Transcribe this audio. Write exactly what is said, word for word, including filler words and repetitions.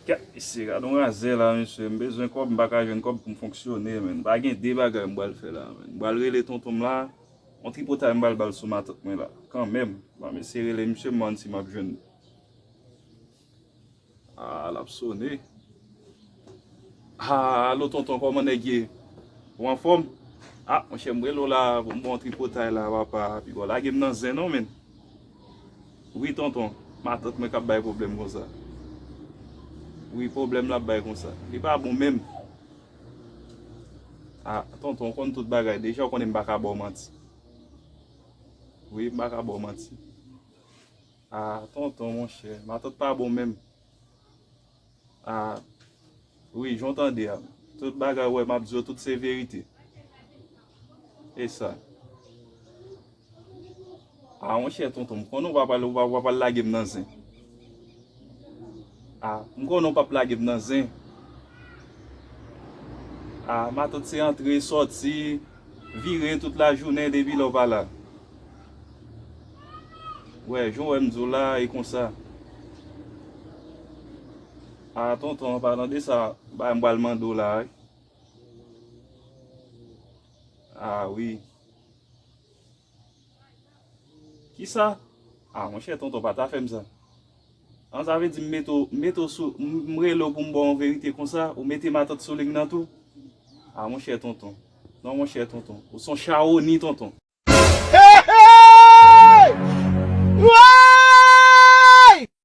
Kèt mesye, gade yon razè la, mesye. M bezwen kòb, m pa ka jwenn kòb pou m fonksyone, menn. Pa gen de bagay m pral fè la, menn. M pral rele tonton m la. Yon tripotay m pral ba l sou matant mwen la. Kanmenm, m ap eseye rele misye, m wè si m ap jwenn li. Ah, l ap sone. Ah, alo tonton, kòman nèg ye? Ou anfòm? Ah, monchè, m rele w la pou m ba w yon tripotay la, papa. Piga w lage m nan zen non, menn. Wi, tonton, matant mwen k ap bay pwoblèm konsa. Wi, pwoblèm l ap bay konsa. Li pa bon menm. Ah, tonton, ou konn tout bagay. Deja, ou konnen m pa ka ba w manti. Wi, m pa ka ba w manti. Ah, tonton, monchè, matant pa bon menm. Ah, wi, jan w tande a. Tout bagay, wè, m ap di w, tout se verite. E sa. Ah, monchè, tonton, m konnen w pa pral, w pa, w pa pral lage m nan zen. Ah, m konnen w p ap lage m nan zen. Ah, matant se antre, sòti, vire tout lajounen depi lè w pa la. Wè, jan w wè m di w la, e konsa. Ah, tonton, an palan de sa, bagay m pral mande w la, wi. Ah, wi. Kisa? Ah, monchè, tonton, pa ta fè m sa. An, sa vle di m mete w, m mete w sou, m, m rele w pou m ba w yon verite konsa, ou mete matant sou liy nan tou? Ah, monchè, tonton. Non, monchè, tonton. Ou s on chawoni, tonton.